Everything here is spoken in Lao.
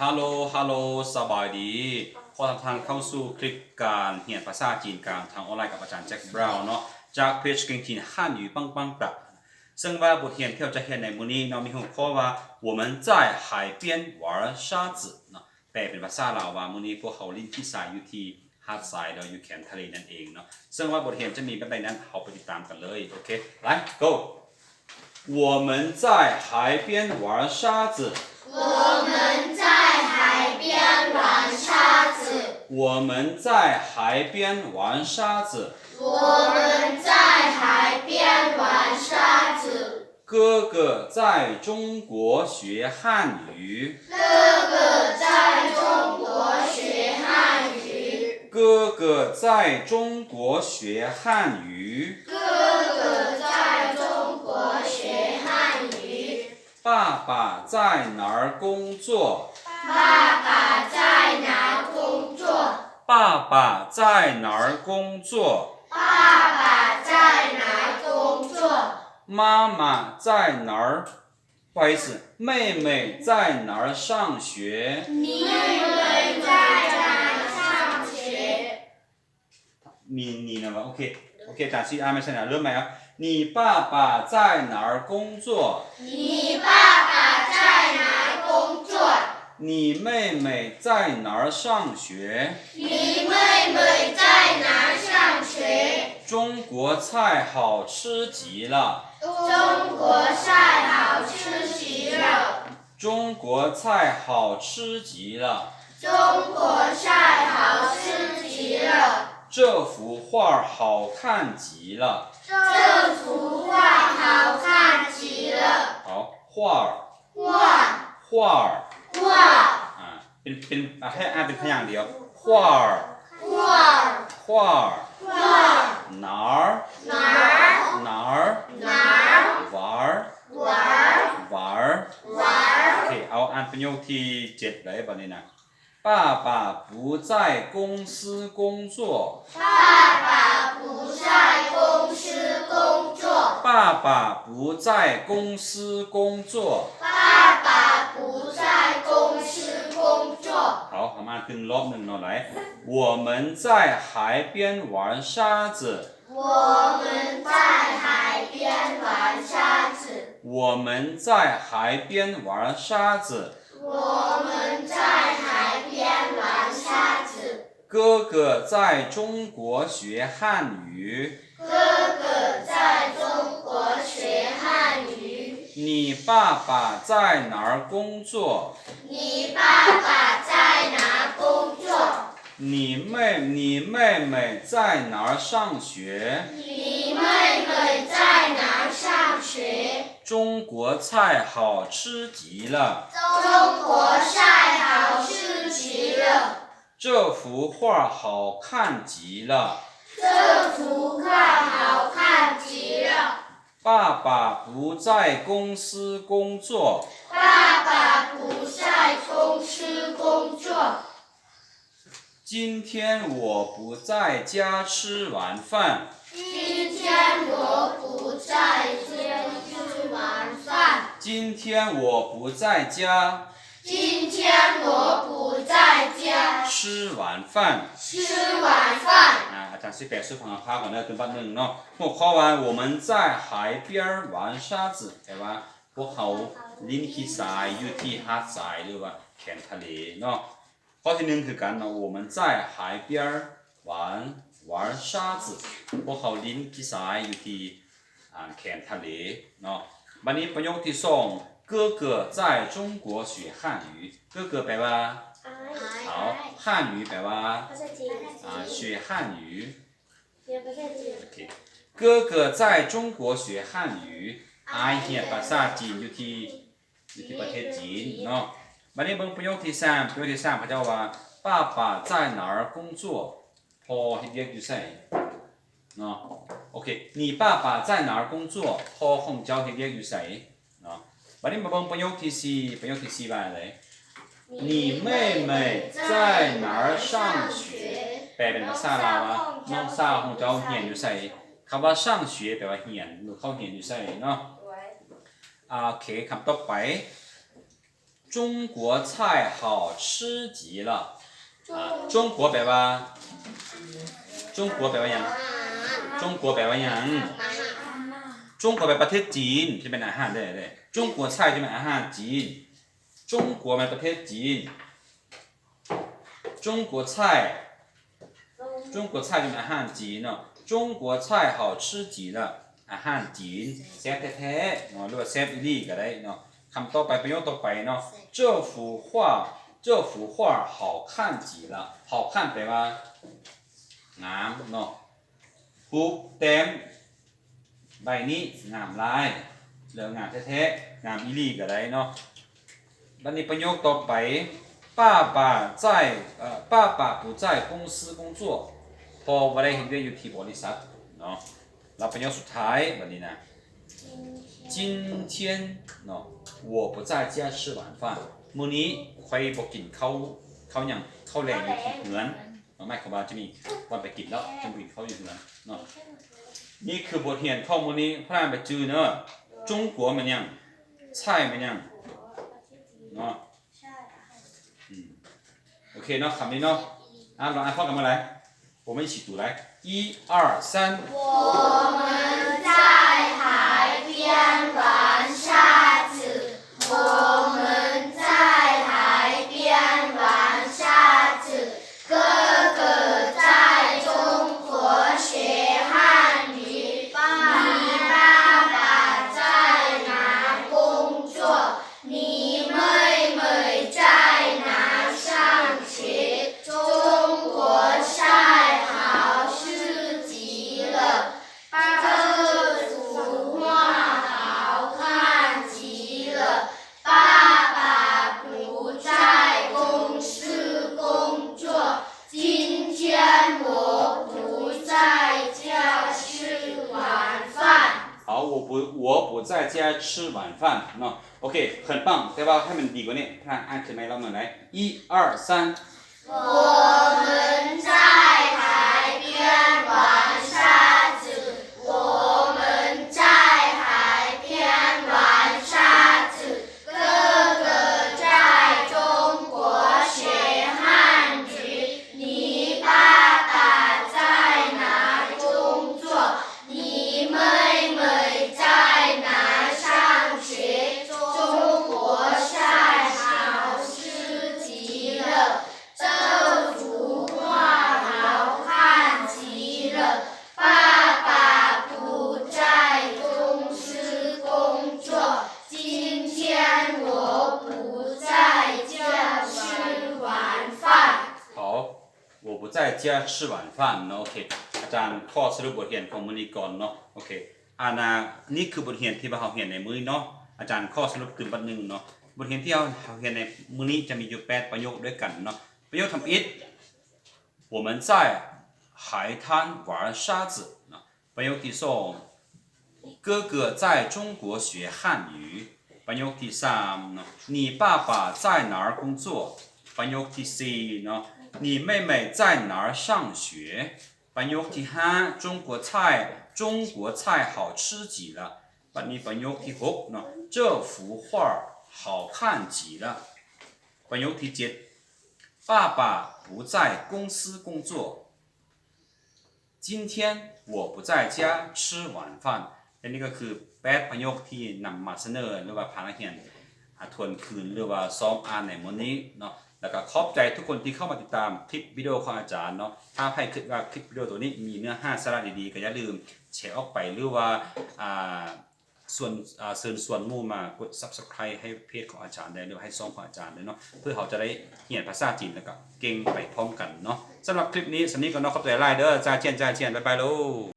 Hello Hello ສະບາຍດີ ຂໍຕ້ອນຮັບເຂົ້າສູ່ຄລິບການຮຽນພາສາຈີນກາງທາງອອນລາຍກັບອາຈານແຈັກບຣາວເນາະ ຈາກເພຈເກັ່ງຈີນ 汉语棒棒哒 ເຊິ່ງວ່າບົດຮຽນທີ່ເຮົາຈະຮຽນໃນມື້ນີ້ເນາະ ມີຫົວຂໍ້ວ່າ 我们在海边玩沙子 ເນາະ ແປເປັນພາສາລາວວ່າ ມື້ນີ້ພວກເຮົາຫຼິ້ນຂີ້ຊາຍຢູ່ທີ່ຫາດຊາຍ ແລ້ວຢູ່ແຄມທະເລນັ້ນເອງເນາະ ເຊິ່ງວ່າບົດຮຽນຈະມີແບບໃດນັ້ນ ເຮົາໄປຕິດຕາມກັນເລີຍ ໂອເຄ ໄປ go 我们在海边玩沙子。我们在海边玩沙子。我们在海边玩沙子。我们在海边玩沙子。哥哥在中国学汉语。哥哥在中国学汉语。哥哥在中国学汉语。 哥哥在中国学汉语。爸爸在哪儿工作？爸爸在哪儿工作？爸爸在哪儿工作？爸爸在哪儿工作？妈妈在哪儿 不好意思，妹妹在哪儿上学？你妹妹在哪儿上学？你你呢？OK OK，讲去阿妹在哪？轮没有？你爸爸在哪儿工作？你爸爸在哪儿工作？你妹妹在哪儿上学？你妹妹在哪儿上学？中国菜好吃极了。 中国菜好吃极了。中国菜好吃极了。中国菜好吃极了。这幅画儿好看极了。这幅画儿好看极了。好，画儿。画儿。画儿。画儿。 ອ່າ ເປັນ ເປັນ ອ່າ ໃຫ້ອ່ານເປັນພະຍາງດຽວ 画儿 画儿 画儿 哪儿 哪儿 哪儿 玩儿 玩儿 玩儿 โอเค ເອົາອ່ານປະໂຫຍກທີເຈັດເລີຍບັດນີ້ນະ 爸爸不在公司工作 爸爸不在公司工作。爸爸不在公司工作。爸爸不在公司工作。好，我们อ่านอีกรอบหนึ่งเนาะ 来。我们在海边玩沙子。我们在海边玩沙子。我们在海边玩沙子。 我们在海边玩沙子。哥哥在中国学汉语。哥哥在中国学汉语。你爸爸在哪儿工作？你爸爸在哪儿工作？ 你妹，你妹妹在哪儿上学？你妹妹在哪儿上学？中国菜好吃极了。中国菜好吃极了。这幅画好看极了。这幅画好看极了。爸爸不在公司工作。爸爸不在公司工作。 今天我不在家吃晚饭。今天我不在家吃晚饭。今天我不在家。今天我不在家。吃晚饭。吃晚饭。ອ່າ ອາຈານຊິແປສູ່ຟັງຄາວໆກ່ອນເດີ ຕື່ມບັດໜຶ່ງເນາະ ຫົວຂໍ້ວ່າ 我们在海边玩沙子 ແປວ່າ ພວກເຮົາຫຼິ້ນຂີ້ຊາຍຢູ່ທີ່ຫາດຊາຍ ຫຼືວ່າແຄມທະເລເນາະ. ຂໍ້ທີໜຶ່ງຄືກັນເນາະ 我们在海边玩玩沙子 ພວກເຮົາຫຼິ້ນຂີ້ຊາຍຢູ່ທີ່ ອ່າ ແຄມທະເລເນາະ. ບັດນີ້ປະໂຫຍກທີສອງ 哥哥在中国学汉语 哥哥ແປວ່າ ອ້າຍ ອ້າຍ 汉语ແປວ່າ ພາສາຈີນ ອ່າ 学汉语 ຮຽນພາສາຈີນ ໂອເຄ 哥哥在中国学汉语 ອ້າຍຮຽນພາສາຈີນຢູ່ທີ່ ຢູ່ທີ່ປະເທດຈີນເນາະ. ບັດນີ້ເບິ່ງປະໂຫຍກທີສາມ ປະໂຫຍກທີສາມ ເຂົາເຈົ້າວ່າ 爸爸在哪儿工作 ພໍ່ເຮັດວຽກຢູ່ໃສເນາະ. ໂອເຄ 你爸爸在哪儿工作 ພໍ່ຂອງເຈົ້າເຮັດວຽກຢູ່ໃສເນາະ. ບັດນີ້ມາເບິ່ງປະໂຫຍກທີສີ່ ປະໂຫຍກທີສີ່ວ່າຈັ່ງໃດ? 你妹妹在哪儿上学 ແປເປັນພາສາລາວວ່າ ນ້ອງສາວຂອງເຈົ້າຮຽນຢູ່ໃສ. ຄຳວ່າ上学ແປວ່າຮຽນ ຫຼືເຂົ້າຮຽນຢູ່ໃສເນາະ. ໂອເຄ ຄຳຕໍ່ໄປ中国菜好吃极了 ອ່າ 中国 ແປວ່າ 中国 ແປວ່າຫຍັງ? 中国 ແປວ່າຫຍັງ? 中国 ແປປະເທດຈີນ ຈະແມ່ນອາຫານເດ້ 中国菜 ຈະແມ່ນອາຫານຈີນ 中国 ແມ່ນປະເທດຈີນ 中国菜 中国菜 ຈະແມ່ນອາຫານຈີນເນາະ 中国菜好吃极了 ອາຫານຈີນແຊບແທ້ໆເນາະ ຫຼືວ່າແຊບອີ່ຫຼີກໍໄດ້ເນາະ ຄຳຕໍ່ໄປ ປະໂຫຍກຕໍ່ໄປເນາະ 这幅画 这幅画好看极了 好看 ແປວ່າງາມເນາະ ຮູບແຕ້ມໃບນີ້ງາມຫຼາຍ ແລ້ວງາມແທ້ໆ ງາມອີ່ຫຼີກໍໄດ້ເນາະ ບັດນີ້ປະໂຫຍກຕໍ່ໄປ 爸爸在 ເອີ 爸爸不在公司工作 ພໍ່ບໍ່ໄດ້ເຮັດວຽກຢູ່ທີ່ບໍລິສັດເນາະ ແລ້ວປະໂຫຍກສຸດທ້າຍບັດນີ້ນະ 今天 ເນາະ 我不在家吃晚饭 ມື້ນີ້ຂ້ອຍບໍ່ກິນເຂົ້າ ເຂົ້າຫຍັງ ເຂົ້າແລງຢູ່ທີ່ເຮືອນ ໝາຍຄວາມວ່າຈະມີວັນໄປກິນແລ້ວ ຈະບໍ່ກິນເຂົ້າຢູ່ເຮືອນເນາະ ນີ້ຄືບົດຮຽນຂອງມື້ນີ້ ພວກທ່ານໄປຈື່ເນີ 中国 ແມ່ນຫຍັງ 菜 ແມ່ນຫຍັງເນາະ ອືມ ໂອເຄເນາະ ຄຳນີ້ເນາະ ອ່າ ລອງອ່ານພ້ອມກັນເບິ່ງໄດ້ 我们一起读来，一二三。我们在海边玩沙子。我们在海边玩沙子。哥哥在中国学汉语。你爸爸在哪工作？ 你妹妹在哪上学？中国菜好吃极了。这幅画好看极了。爸爸不在公司工作。今天我不在家吃晚饭。好，我不，我不在家吃晚饭เนาะ ໂອເຄ ເຂີນປັ້ງ ແຕ່ວ່າໃຫ້ມັນດີກວ່ານີ້ ພະນັກງານ ອ່ານຂຶ້ນໃໝ່ລອບໜຶ່ງໄດ້ 一二三。我们在海边玩沙子。我们在海边玩沙子。哥哥在中国学汉语。你爸爸在哪工作？ 你妹妹在哪上学？中国菜好吃极了。这幅画好看极了。爸爸不在公司工作。今天我不在家吃晚饭。好。 我不在家吃晚饭 ເນາະ ໂອເຄ ອາຈານຂໍສະຫຼຸບບົດຮຽນຂອງມື້ນີ້ກ່ອນເນາະ ໂອເຄ ອັນນະ ນີ້ຄືບົດຮຽນທີ່ວ່າເຮົາຮຽນໃນມື້ນີ້ເນາະ ອາຈານຂໍສະຫຼຸບຄືນບັດໜຶ່ງເນາະ ບົດຮຽນທີ່ເຮົາ ເຮົາຮຽນໃນມື້ນີ້ຈະມີຢູ່ແປດປະໂຫຍກດ້ວຍກັນເນາະ ປະໂຫຍກທຳອິດ 我们在海滩玩沙子 ເນາະ ປະໂຫຍກທີສອງ 哥哥在中国学汉语 ປະໂຫຍກທີສາມເນາະ 你爸爸在哪儿工作 ປະໂຫຍກທີສີ່ເນາະ 你妹妹在哪儿上学 ປະໂຫຍກທີຫ້າ 中国菜中国菜好吃极了 ບັດນີ້ປະໂຫຍກທີຫົກເນາະ 这幅画好看极了 ປະໂຫຍກທີເຈັດ 爸爸不在公司工作 今天我不在家吃晚饭 ແລະນີ້ກໍຄືແປດປະໂຫຍກທີ່ນຳມາສະເໜີ ຫຼືວ່າພານັກຮຽນ ອ່າ ທວນຄືນ ຫຼືວ່າຊອກອ່ານໃນມື້ນີ້ເນາະ ແລ້ວກໍຂອບໃຈທຸກຄົນທີ່ເຂົ້າມາຕິດຕາມຄລິບວິດີໂອຂອງອາຈານເນາະ ຖ້າໃຜຄິດວ່າຄລິບວິດີໂອໂຕນີ້ມີເນື້ອຫາສາລະດີໆ ກໍຢ່າລືມແຊອອກໄປ ຫຼືວ່າ ອ່າ ຊວນ ອ່າ ເຊີນຊວນໝູ່ມາກົດ Subscribe ໃຫ້ເພຈຂອງອາຈານໄດ້ ຫຼືວ່າໃຫ້ຊ່ອງຂອງອາຈານໄດ້ເນາະ ເພື່ອເຮົາຈະໄດ້ຮຽນພາສາຈີນ ແລ້ວກໍເກັ່ງໄປພ້ອມກັນເນາະ ສຳລັບຄລິບນີ້ສ່ຳນີ້ກ່ອນເນາະ ຂອບໃຈຫຼາຍເດີ 再见 再见 ບາຍບາຍໂລ.